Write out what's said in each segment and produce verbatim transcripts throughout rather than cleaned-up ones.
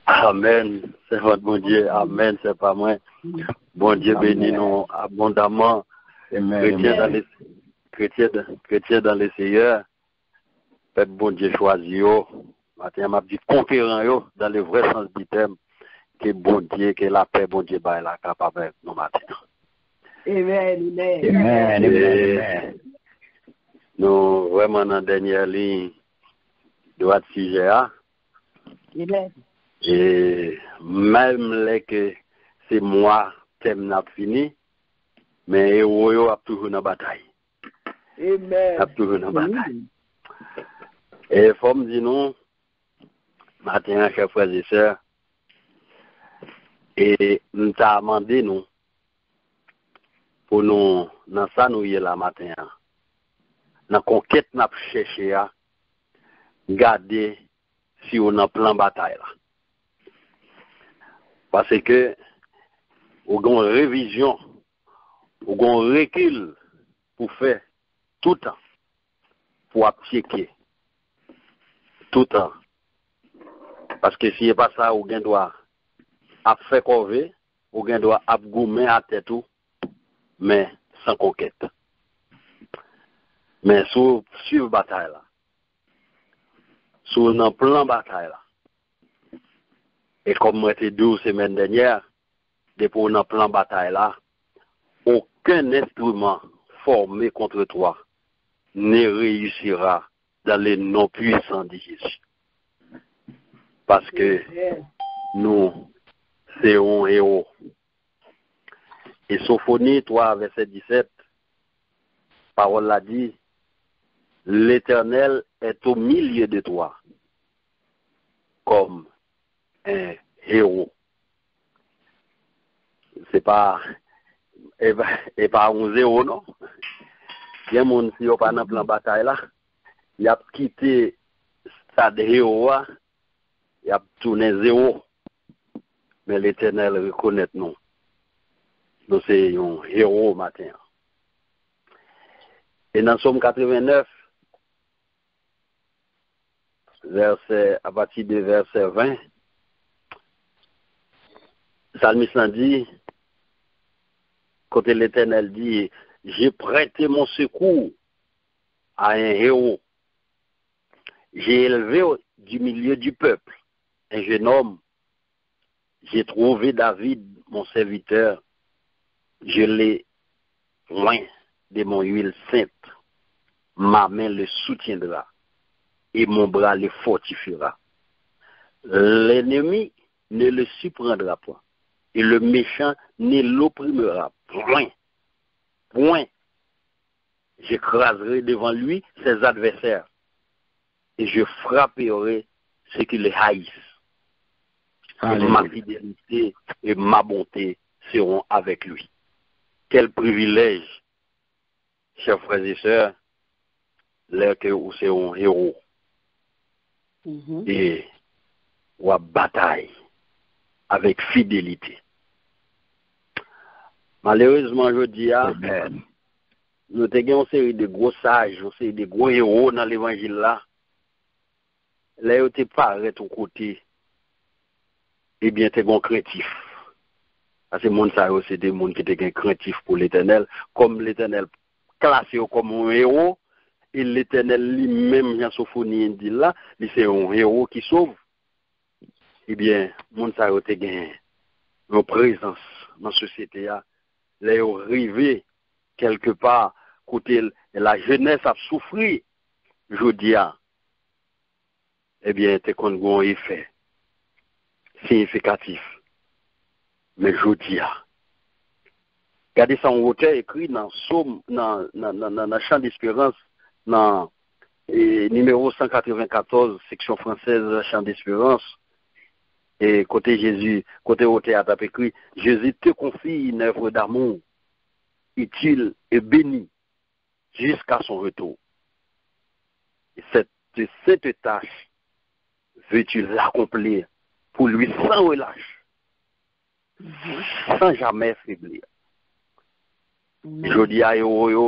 Amèn. Sèvant Bondye, amèn, sè pa mwen. Bondye beni nou abondaman. Kretyen dan le, kretyen, kretyen dan le Seyè, pèp Bondye chwazi yo. Maten an, m ap di konkeran yo, dan le vrè sans di tèm, ke Bondye, ke lapè Bondye bay la kapab avèk nou maten an. Amen, amen. Amen, amen, amen. Nou vrèman nan dènyè liy dwat sijè a. Amen. E menm lè ke se mwa tèm nan ap fini, men ewo yo ap toujou nan batay. Amen. Ap toujou nan batay. E fò m di nou, maten an, chè frè e sè, e m ta mande nou pou nou, nan sa nou ye la maten an, nan konkèt n ap chèche a, gade si w nan plan batay la. Paske ou gen yon revizyon, ou gen yon rekil pou fè toutan, pou w ap tcheke toutan. Paske si e pa sa, ou gen dwa ap fè kòve, ou gen dwa ap goumen a tèt ou, men san konkèt. Men si w swiv batay la, si w nan plan batay la, e kòm mwen te di w semèn dènyè, depi w nan plan batay la, aucun instrument formé contre toi ne réussira dans le nom puissant de Jésus. Paske nou se yon ewo. E Sofoni twa, vèsè disèt, pawòl la di, L'Éternel est au milieu de toi comme un héros. Se pa, e pa, e pa yon zewo, non. Gen moun, si yo pa nan plan batay la, y ap kite stad ewo a, y ap tounen zewo. Men Letènèl rekonèt nou. Nou se yon ewo maten an. E nan Sòm katrevennèf, vèsè, apati de vèsè ven, salmis lan di, kote Letènèl di, J'ai prêté mon secours à un héros. J'ai élevé du milieu du peuple un jeune homme. J'ai trouvé David, mon serviteur. Je l'ai oint de mon huile sainte. Ma main le soutiendra et mon bras le fortifiera. L'ennemi ne le surprendra point et le méchant ne l'opprimera point. Point. J'écraserai devant lui ses adversaires et je frapperai ceux qui le haïssent. Et ma fidélité et ma bonté seront avec lui. Quel privilège, chers frères et sœurs, lè ke ou se yon ewo e w ap batay avèk fidelite. Malerezman, jodi a, nou te gen yon seri de gwo saj, yon seri de gwo ewo nan levanjil la. Lè yo te parèt yon kote, ebyen, te gen krentif. Paske moun sa yo, se te moun ki te gen krentif pou Letènèl. Kòm Letènèl klase yo kòm yon ewo, e Letènèl li menm, jan Sofoni di l la, li se yon ewo ki sove. Ebyen, moun sa yo te gen yon prezans nan sosyete a. Lè yo rive kèlkepa kote lajenès ap soufri jodi a, ebyen, te konn gen yon efè siyifikatif. Men jodi a, gade sa yon otè ekri nan Sòm, nan, nan, nan, nan, nan Chant d'Espérance, nan e, nimewo san katrevenkatòz, seksyon fransèz, Chant d'Espérance, e kote Jezi, kote otè a t ap ekri, Jésus te confie une œuvre d'amour utile et bénie jusqu'à son retour. Et cette sainte tâche veux-tu l'accomplir pour lui sans relâche, sans jamais faiblir. Jodi a, ewo yo,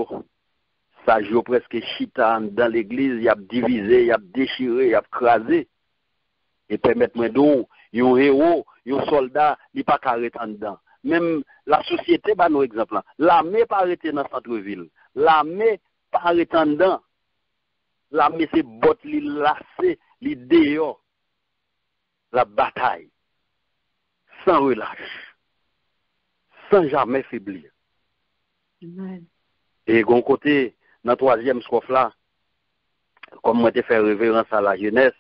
saj yo prèske chita anndan legliz, y ap divize, y ap dechire, y ap kraze. E pèmèt mwen di w, yon ewo, yon sòlda, li pa ka ret anndan. Menm lasosyete ba nou egzanp lan. Lame pa rete nan santrevil. Lame pa ret anndan. Lame se bòt li lase, li deyò. L ap batay san relach, san jamè febli. Amen. E gon kote, nan twazyèm stwòf la, kòm mwen te fè reverans a lajenès,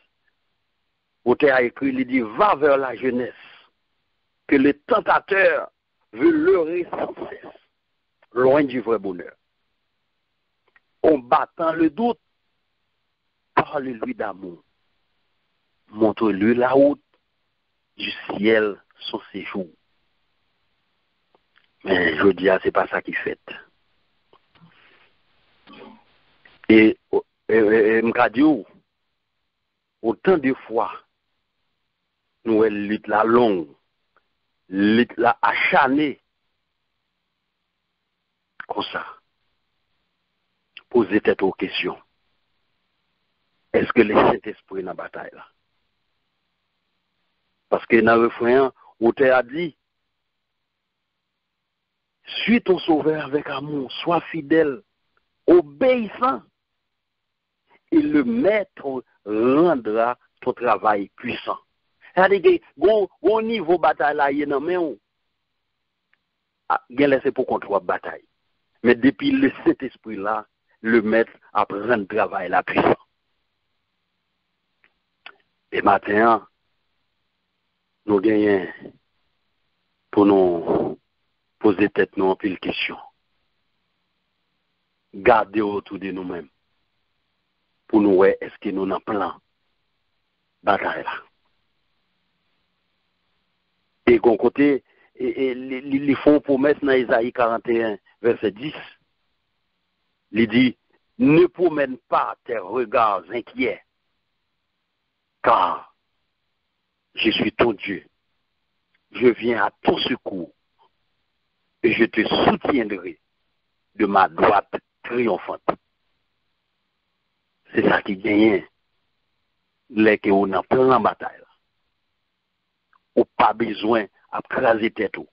otè a ekri, li di, va vers la jeunesse, que le tentateur veut leurrer sans cesse, loin du vrai bonheur. Combattant le doute, parle-lui d'amour. Montre-lui la route du ciel son séjour. Men jodi a, se pa sa ki fèt. E, e, e, e m ka di w, otan de fwa nou wè lit la long, lit la achane, konsa. Poze tèt ou kesyon. Èske le Sentespri nan batay la? Paske nan refren an, otè a di, suis ton Sauveur avec amour, sois fidèle, obéissant, et le Maître rendra ton travail puissant. Sa vle di, gon, gon nivo batay la ye nan men w. A, genlè se pou kont w ap batay. Men depi le Sentespri la, le Maître ap rann travay la pwisan. E maten an, nou genyen pou nou poze tèt nou anpil kesyon. Gade otou de nou menm pou nou wè èske nou nan plan batay la. E gon kote, e, e, li, li, li fè yon pwomès nan Ezayi karant e en, vèsè dis. Li di, ne promène pas tes regards inquiets, car je suis ton Dieu. Je viens à ton secours et je te soutiendrai de ma droite triomphante. Se sa ki genyen lè ke ou nan plan batay la. Ou pa bezwen ap kraze tèt ou.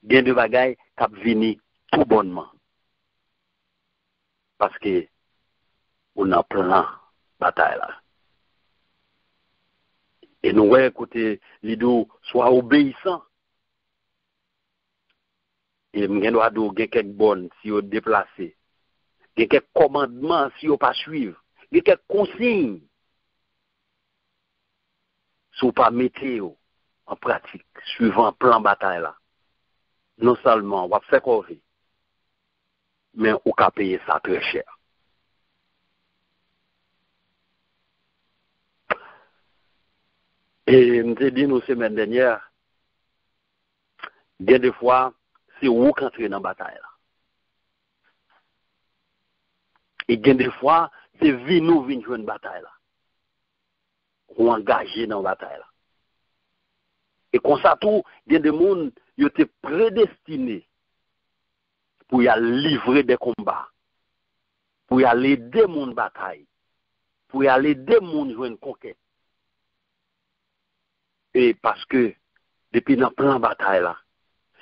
Gen de bagay k ap vini toubònman. Paske ou nan plan batay la. E nou wè kote li di w, swa obeyisan. E m gen dwa di w, gen kèk bòn, si yo deplase, gen kèk kòmandman, si yo pa swiv, gen kèk konsiy, si w pa mete yo an pratik, swivan plan batay la, non sèlman w ap fè kòve, men ou ka peye sa trè chè. E m te di nou semèn dènyè, gen de fwa, se ou k antre nan batay la. E gen de fwa, se vin ou vin jwenn batay la. Ou angaje nan batay la. E konsa tou, gen de moun, yo te predestine pou y al livre de konba, pou y al ede moun batay, pou y al ede moun jwenn konkèt. E paske, depi nan plan batay la,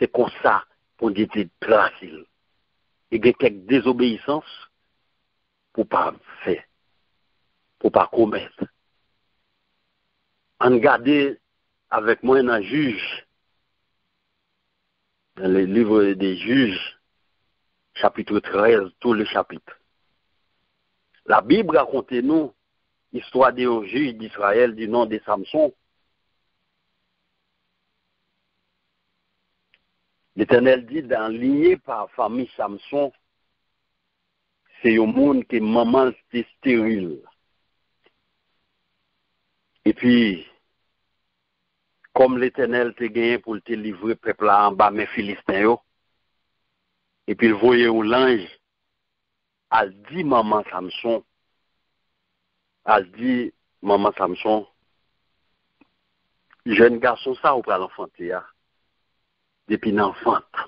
se konsa Bondye te trase l. E gen kèk dezobeyisans pou pa fè, pou pa komèt. Ann gade avèk mwen nan Jij, dans le livre des Juges, chapitre treize, tout le chapitre. La Bible raconte nou istwa de yon jij d'Israël du nom de Samson. Letènèl di, dan linye pa fanmi Samson, se yon moun ke manman l te esteril. Epi, kòm Letènèl te genyen pou l te livre pèp la anba men Filisten yo, epi l voye yon lanj al di manman Samson, al di manman Samson, jèn gason sa ou pral anfante a, depi nan vant,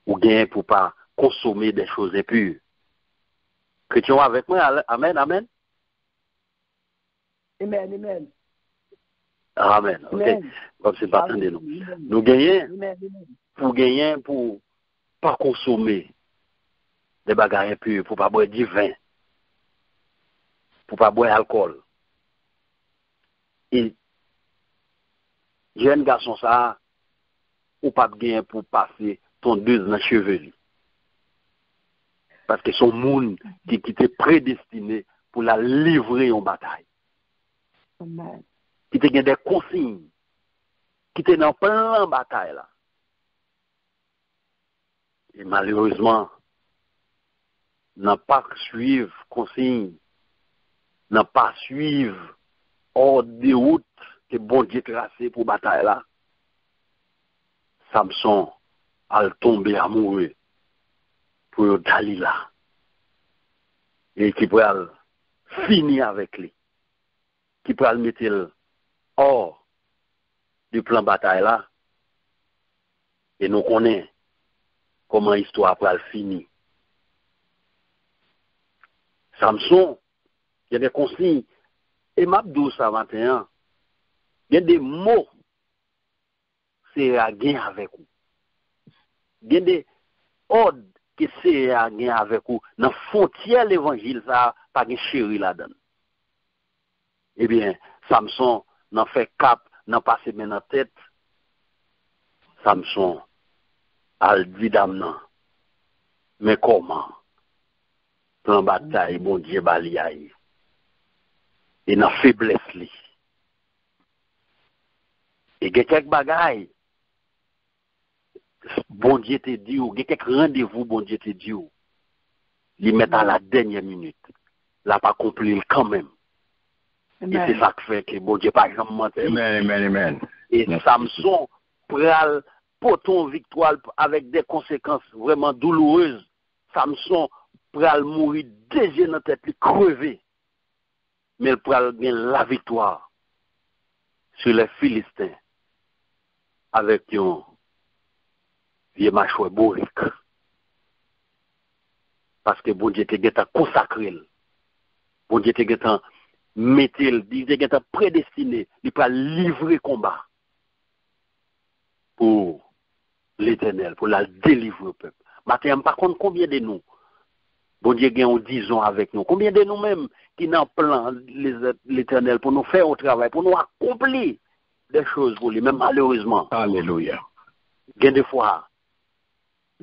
ou genyen pou pa konsome de choz enpi. Kretyen w avèk mwen? Amèn, amèn. Amen, amen. Amen. Ok. Kòmsi m pa tande nou. Nou genyen pou genyen pou pa konsome de bagay enpi, pou pa bwè diven, pou pa bwè alkòl. E jèn gason sa a, ou p ap genyen pou pase tondez nan cheve li. Paske se yon moun ki, ki te predestine pou l al livre yon batay. Ki te gen de konsiy, ki te nan plan batay la. E malerezman, nan pa swiv konsiy, nan pa swiv òd de wout ke Bondye trase pou batay la, Samson al tonbe amoure pou yon Dalila, e ki pral fini avèk li, ki pral mete l hors de plan batay la, e nou konnen kòman istwa a pral fini. Samson, gen de konsiy, e m ap di w sa maten an, gen de mo Seyè a gen avèk ou. Gen de òd ke Seyè a gen avèk ou. Nan fwontyè levanjil sa a, pa gen cheri ladan l. Ebyen, Samson, nan fè kap, nan pase men nan tèt, Samson al di dam nan, men kòman plan batay Bondye ba li a ye. E nan feblès li. E gen kèk bagay Bondye te di w, gen kèk randevou Bondye te di w, li mèt a la dènyè minit. L ap akonpli l kanmenm. E se sa k fè ke Bondye pa janm manti. E Samson pral pote yon viktwa avèk de konsekans vrèman doulourez. Samson pral mouri, de zye nan tèt li kreve. Men l pral gen laviktwa sou lè Filisten avèk yon vye machwè borik. Paske Bondye te gentan konsakre l. Bondye te gentan mete l, li te gentan predestine, li pral livre konba pou Letènèl, pou l al delivre pèp. Maten an, m pa konn konbyen de nou Bondye gen yon dizon avèk nou. Konbyen de nou menm ki nan plan Letènèl pou nou fè yon travay, pou nou akonpli de choz pou li, men malerezman, alelouya, gen de fwa,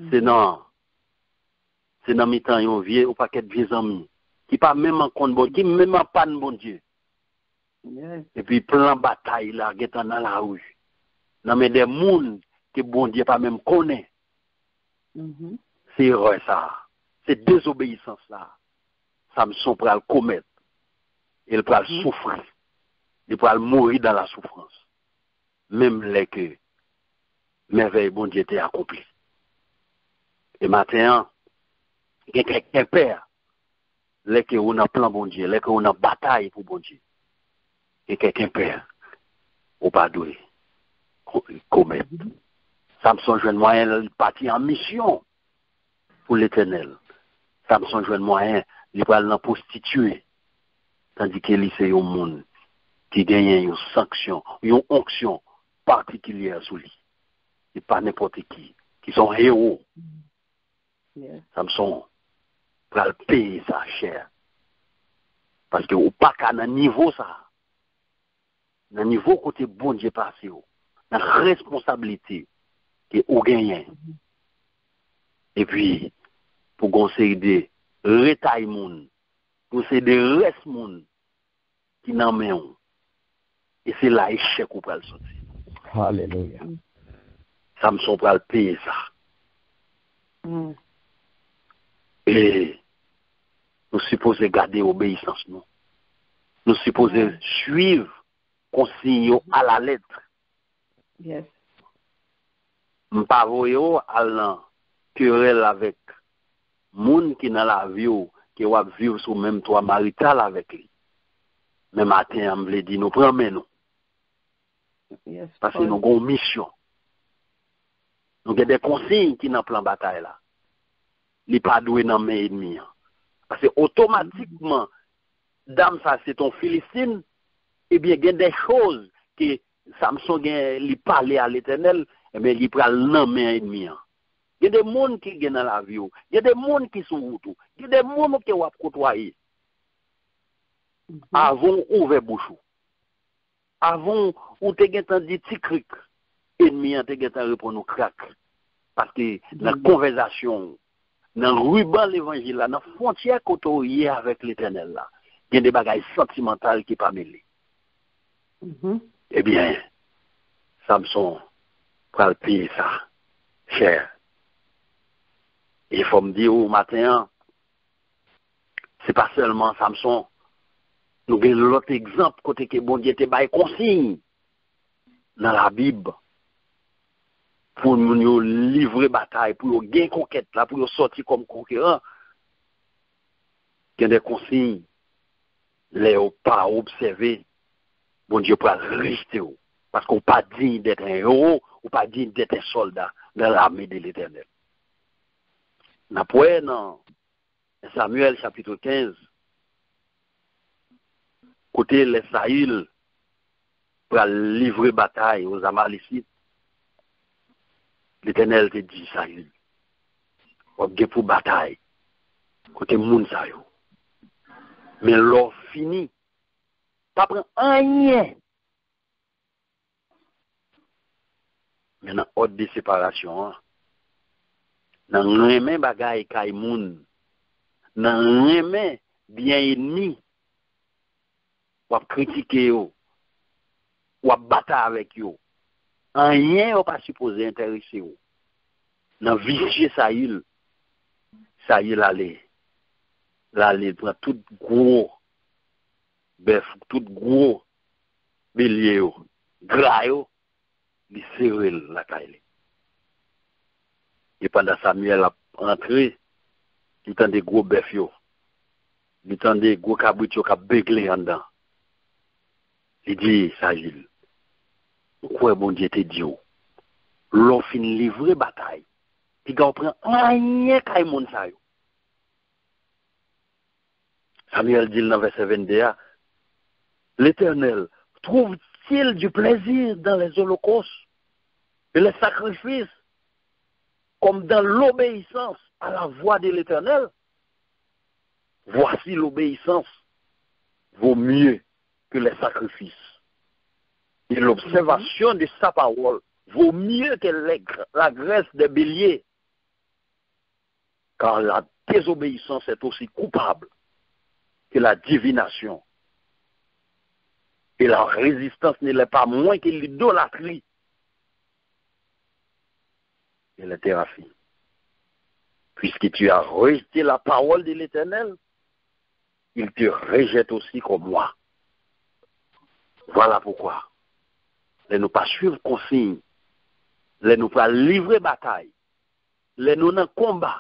se nan, se nan mitan yon vye, yon pakèt vye zanmi ki pa menm an konn Bondye, ki menm an pann Bondye. Epi plan batay la gentan nan lari, nan men de moun ke Bondye pa menm konnen. Se erè sa a, se dezobeyisans la a Samson pral komèt, e l pral soufri, li pral mouri dan lasoufrans, menm lè ke mèvèy Bondye te akonpli. E maten an, gen kèk enpè, lè ke ou nan plan Bondye, lè ke ou nan batay pou Bondye, gen kèk enpè ou pa dwe komèt. Samson jwenn mwayen, li pati an misyon pou Letènèl. Samson jwenn mwayen, li pral nan pwostitye, tandike li se yon moun ki genyen yon sanksyon, yon onksyon patikilyè sou li. Se pa nenpòt ki, ki se yon ewo. Samson pral peye sa chè. Paske ou pa ka nan nivo sa, nan nivo kote Bondye pase w, nan responsablite ke ou genyen. Epi, pou gon seri de retay moun, pou seri de rès moun ki nan men w. E se la echèk ou pral soti. Alelouya. Samson pral peye sa. E nou sipoze gade obeyisans nou. Nou sipoze swiv konsiy yo alalèt. M pa voye w al nan kerèl avèk moun ki nan lavi w, ke w ap viv sou menm twa marital avèk li. Men maten an, m vle di nou pran men nou. Paske nou gen yon misyon. Nou gen de konsiy ki nan plan batay la. Li pa dwe nan men ènmi an. Paske otomatikman, dam sa se t on Filistin, ebyen gen de choz ke Samson gen, li pale a Letènèl, ebyen, li pral nan men ènmi an. Gen de moun ki gen nan lavi w. Gen de moun ki sou wout ou. Gen de moun ke w ap kotwaye. Avan w ouvè bouch ou. Avan w te gentan di ti krik, ènmi an te gentan reponn ou krak. Paske nan konvèsasyon w, nan riban levanjil la, nan fwontyè kote w ye avèk Letènèl la, gen de bagay santimantal ki pa mele. Ebyen, Samson pral peye sa chè. E fò m di w maten an, se pa sèlman Samson. Nou gen lòt egzanp kote ke Bondye te bay konsiy nan Labib pou moun yo livre batay, pou yo gen konkèt la, pou yo sòti kòm konkeran. Gen de konsiy, lè yo pa obsève, Bondye pral rejte w. Paske w pa diy d'être un héros, ou pa diy d'être un soldat dans l'armée de l'Éternel. N ap wè nan Samyèl chapit kenz, kote lè Sayil pral livre batay aux Amalekites, Letènèl te di Sayil, w ap gen pou batay kote moun sa yo. Men lè w fini, pa pran anyen. Men nan òd de separasyon an, nan renmen bagay kay moun, nan renmen byen ènmi, w ap kritike yo, w ap batay avèk yo. Anyen yo pa sipoze enterese w. Nan visye Sayil, Sayil ale, l ale pran tout gwo bèf, tout gwo belye yo, gra yo, li sere l lakay li. E pandan Samyèl ap rantre, li tande gwo bèf yo, li tande gwo kabrit yo k ap begle anndan. Li di Sayil, ou kwè Bondye te di w, lè w fin livre batay, piga w pran anyen kay moun sa yo. Samyèl di l nan vèsè vennde a, L'Éternel trouve-t-il du plaisir dans les holocaustes et les sacrifices comme dans l'obéissance à la voix de l'Éternel? Voici, l'obéissance vaut mieux que les sacrifices, et l'observation de sa parole vaut mieux que les gr- la graisse des béliers. Car la désobéissance est aussi coupable que la divination, et la résistance ne l'est pas moins que l'idolâtrie et les théraphies. Puisque tu as rejeté la parole de l'Éternel, il te rejette aussi comme moi. Voilà pourquoi, lè nou pa swiv konsiy, lè nou pa livre batay, lè nou nan konba,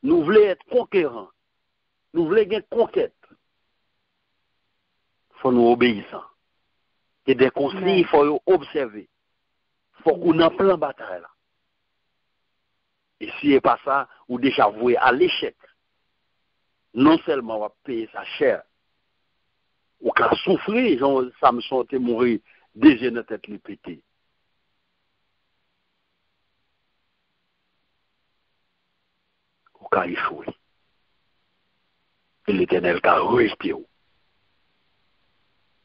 nou vle èt konkeran, nou vle gen konkèt, fò nou obeyisan. Gen de konsiy fò yo obsève. Fòk ou nan plan batay la. E si e pa sa, ou deja vwe a lechèk. Non sèlman w ap peye sa chè, ou ka soufri jan Samson te mouri, de zye nan tèt li pete. Ou ka echwe. E Letènèl ka rejte w.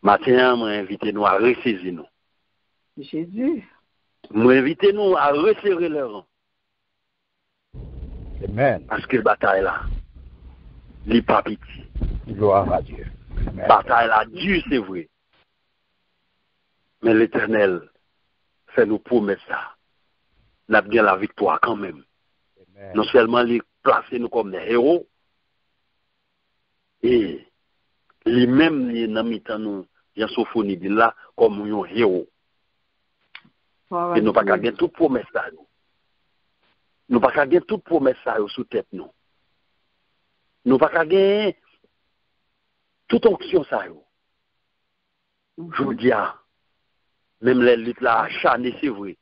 Maten an, mwen envite nou a resezi nou. Jezi. Mwen envite nou a resere lè ran. Amen. Paske batay la, li pa piti. Gloire à Dieu. Amen. Batay la di, se vre. Men Letènèl fè nou pwomès sa. N ap gen laviktwa kanmenm. Amen. Non sèlman li plase nou kòm de ewo, e li menm li nan mitan nou, jan Sofoni di l la, kòm yon ewo. E nou pa ka gen tout pwomès sa yo. Nou pa ka gen tout pwomès sa yo sou tèt nou. Nou pa ka gen tout onksyon sa yo. Jodi a, menm lè lit la achane, se vre.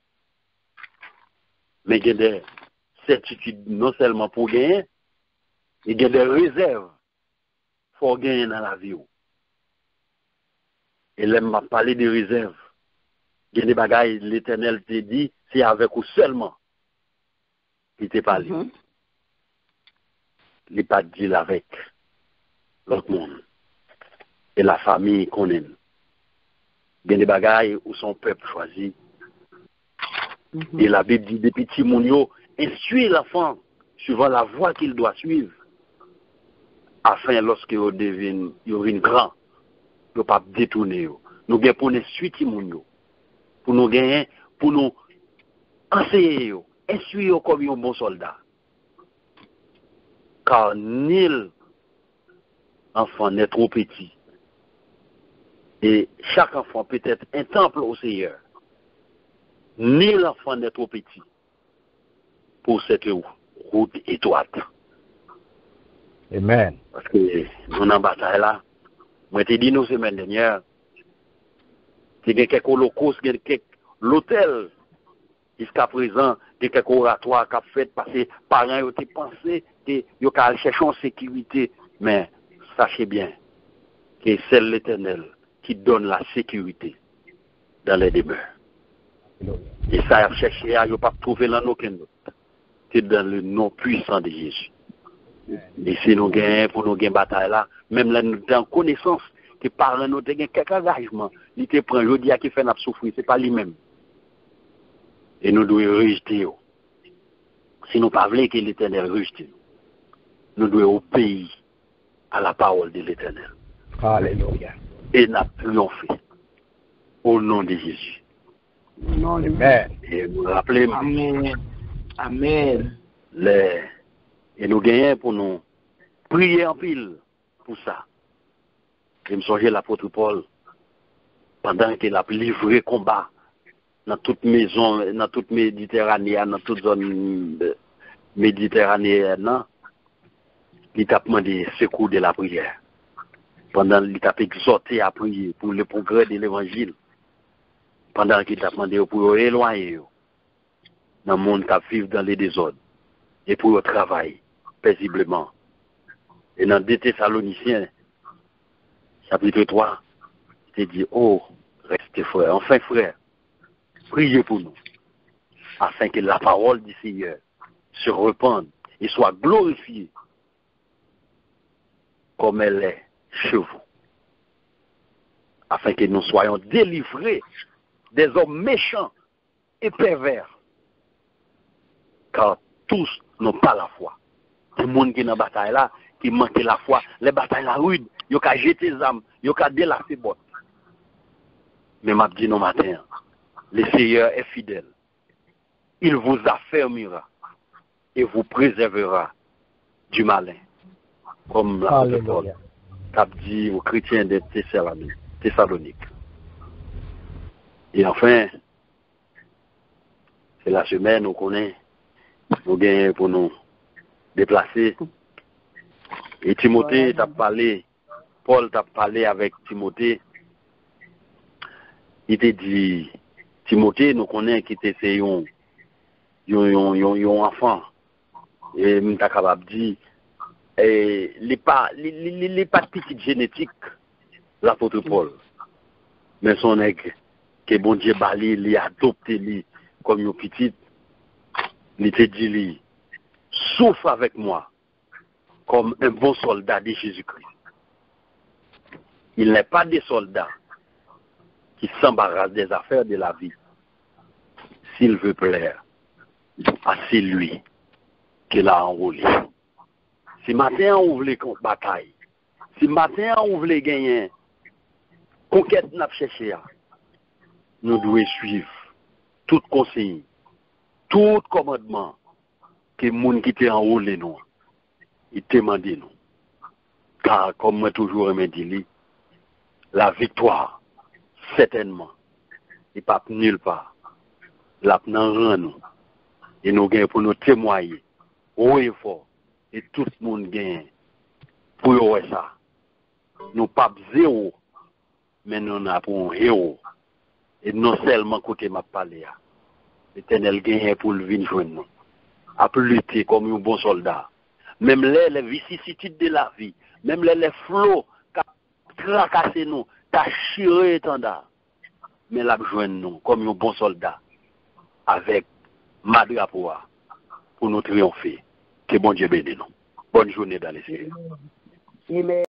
Men gen de sètitid non sèlman pou w genyen, e gen de rezèv fò w genyen nan lavi w. E lè m ap pale de rezèv, Gen de bagay Letènèl te di, se avèk ou sèlman li te pale. Mhm. Li pa t di l avèk lòt moun. E lafanmi konnen l. Gen de bagay ou se yon pèp chwazi. Mhm. E Labib di, depi timoun yo, instruis l'enfant suivant la voie qu'il doit suivre, afin, lorsque yo devin, yo vin gran, yo p ap detounen yo. Nou gen pou n instwi timoun yo, pou nou genyen, pou nou anseye yo, instwi yo kòm yon bon sòlda. Car nul enfant n'est trop petit. Et chaque enfant peut être un temple au Seigneur. Nul enfant n'est trop petit pour cette route étroite. Amen. Paske nou nan batay la. Mwen te di nou semèn dènyè, te gen kèk olokos, gen kèk lotèl. Jiskaprezan, gen kèk oratwa k ap fèt paske paran yo te panse ke yo ka al chèche yon sekirite. Men, sachez bien que c'est l'Éternel qui donne la sécurité dans les demeures. E sa y ap chèche a, yo p ap twouve l an okenn lòt ke dans le nom puissant de Jésus. E si nou genyen pou nou gen batay la, menm lè nou te an konesans ke paran nou te gen kèk angajman, li te pran jodi a ki fè n ap soufri, se pa li menm. E nou dwe rejte yo. Si nou pa vle ke Letènèl rejte nou, nou dwe obeyi à la parole de l'Éternel. Alelouya. E n ap triyonfe. O non de Jezi. Non, non. Amen. E nou raple m, Amen. Amen. Lè, e nou genyen pou nou priye anpil pou sa. E m sonje lapot Pòl, pandan ke l ap livre konba nan tout mezon, nan tout Mediterane a, nan tout zòn, eh, mediteraneyèn nan, li t ap mande sekou de lapriyè. Pandan li t ap egzòte a priye pour le progrès de l'évangile, pandan ke li t ap mande yo pou yo elwaye yo nan moun k ap viv dans le désordre e pou yo travay pezibleman. E nan de Tesalonisyen, chapitre twa, li te di, oh, restez frères, enfin frères, priez pour nous, afin que la parole du Seigneur se répande et soit glorifiée comme elle est chez vous, afin que nous soyons délivrés des hommes méchants et pervers, car tous n'ont pas la foi. Gen moun ki nan batay la, ki manke lafwa. Lè batay la rid, yo ka jete zam, yo ka delase bòt. Men m ap di nou maten an, le Seigneur est fidèle. Il vous affermira et vous préservera du malin. Kòm lapot Pòl t ap di o kretyen de Tesalonik. E anfen, se lasemèn, ou konnen, nou genyen pou nou deplase. E Timote t ap pale, Pòl t ap pale avèk Timote. Li te di Timote, nou konnen ki te se yon, yon, yon, yon, yon anfan. E m ta kapab di, e, li pa, li, li, li, li pa t pitit jenetik lapot Pòl. Men se yon nèg ke Bondye ba li, li adopte li kòm yon pitit. Li te di li, souffre avec moi comme un bon soldat de Jésus-Christ. Il n'est pas de soldat qui s'embarrasse des affaires de la vie s'il veut plaire à celui qui l'a enrôlé. Si maten an ou vle kon batay, si maten an ou vle genyen konkèt n ap chèche a, nou dwe swiv tout konsiy, tout kòmandman ke moun ki te anwole nou an, li te mande nou. Ka, kòm mwen toujou renmen di li, la viktwa, sètènman, li p ap nil pa. L ap nan ran nou. E nou gen pou nou temwaye wo e fò. E tout moun gen pou yo wè sa. Nou p ap zewo, men nou nan pou yon ewo. E non sèlman kote m ap pale a, Letènèl genyen pou l vin jwenn nou, ap lite kòm yon bon sòlda. Menm lè les vicissitudes de la vie, menm lè lè flo k ap trakase nou, k ap chire etanda, men l ap jwenn nou kòm yon bon sòlda avèk ma drapo a pou nou triyonfe. Ke Bondye beni nou. Bòn jounen dan lespri. Amen.